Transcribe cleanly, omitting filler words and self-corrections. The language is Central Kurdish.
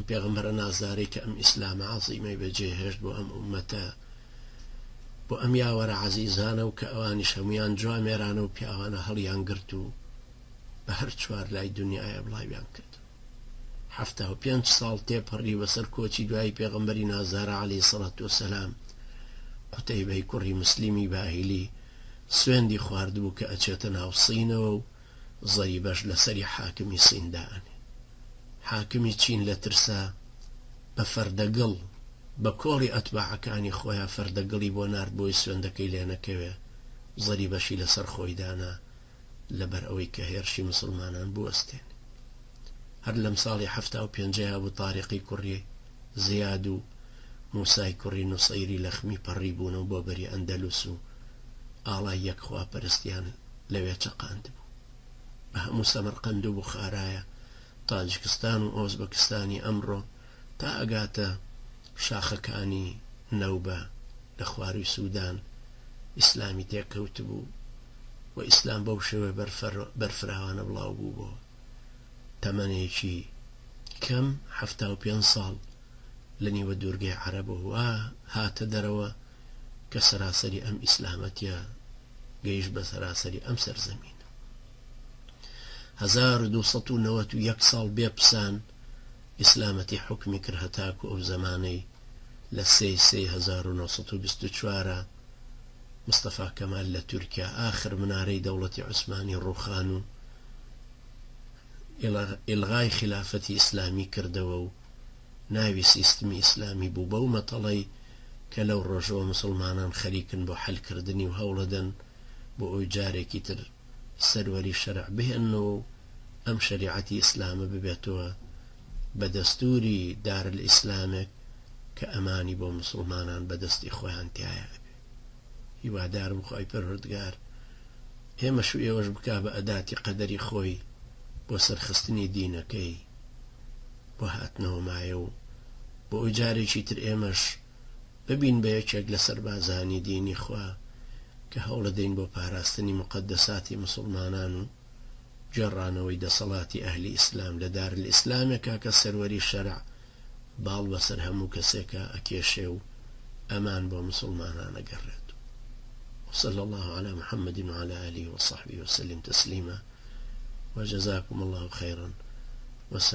پێغەمبەرە نازدارەی کە ئەم ئیسلامە عەزیمەی بەجێ هێشت بۆ ئەم ئوممەتە، بۆ ئەم یاوەرە عەزیزانە و کە ئەوانیش هەموویان جوامێرانە و پیاوانە هەڵیان گرت و بە هەر چوار لای دونیایا بڵاویان کرد. 75 ساڵ تێپەڕی بەسەر کۆچی دوایی پێغەمبەری نازدارە عەلەیهی سەڵات وەسەلام، قوتەیبەی کوڕی موسلیمی باهیلی سوێندی خواردبوو کە ئەچێتە ناو سینەوە و زەریبەش لەسەری حاکمی سین دائەنێ. حاکمی چین لە ترسا بە فەردەگڵ بە کۆڵی ئەتباعەکانی خۆیا فەردەگڵی بۆ نارد بۆی سوێندەکەی لێ نەکەوێ، زەریبەشی لەسەر خۆی دانا لەبەر ئەوەی کە هێرشی موسڵمانان بوەستێنێ. هەر لەم ساڵی 75ەی ئەبو تاریقی کوڕی زیاد و موسای کوڕی نوسەیری لەخمی پەڕیبوونەوە بۆ بەری ئەندەلوس و ئاڵای یەکخواپەرستیان لەوێ چەقاندبوو. بە هەموو سەمەرقەند و بوخارایە، تاجیکستان و ئۆزبەکستانی ئەمڕۆ تا ئەگاتە شاخەکانی نەوبە لە خوارووی سودان ئیسلامی تێکەوتبوو و ئیسلام بەو شێوەیە بەرفراوانە بڵاو بووبۆوە. تەمەنێکی کەم، 75 ساڵ، لە نیوە دوورگەی عەرەبەوە وا هاتە دەرەوە کە سەراسەری ئەم ئیسلامەتیە گەیشت بە سەراسەری ئەم سەرزەمینە. 1291 ساڵ بێ پسان ئیسلامەتی حوکمی کرد هەتاکو ئەو زەمانەی لە سێی سێی 1924 مستەفا کەمال لە تورکیا ئاخر منارەی دەوڵەتی عوسمانی ڕووخان و ئیلغای خیلافەتی ئیسلامی کردەوە و ناوی سیستمی ئیسلامی بوو بەو مەتەڵەی کە لەو ڕۆژەوە موسڵمانان خەریکن بۆ حەل کردنی و هەوڵەدەن بۆ ئەوی جارێکی تر سەروەری شەرع بهێننەوە و ئەم شەریعەتی ئیسلامە ببێتەوە بە دەستوری دار الئیسلامێک کە ئەمانی بۆ موسڵمانان بە دەستی خۆیان تیایا ئەبێ. هیوادارم خوای پەروەردگار ئێمەش و ئێوەش بکا بە ئەداتی قەدەری خۆی بۆ سەرخستنی دینەکەی بۆ هاتنەوە مایە و بۆ ئەوی جارێکی تر ئێمەش ببین بە یەکێک لە سەربازانی دینی خوا کە هەوڵەدەین بۆ پاراستنی موقەدەساتی موسڵمانان و گێڕانەوەی دەسەڵاتی ئەهلی ئیسلام لە دارالئیسلامێکا کە سەروەری شەرع باڵ بەسەر هەموو کەسێکا ئەکێشێ و ئەمان بۆ موسڵمانان ئەگەڕێت. وصلی اللە علی محمد وعلی آله وصحبه وسلم تسلیما وجزاکم اللە خیرا.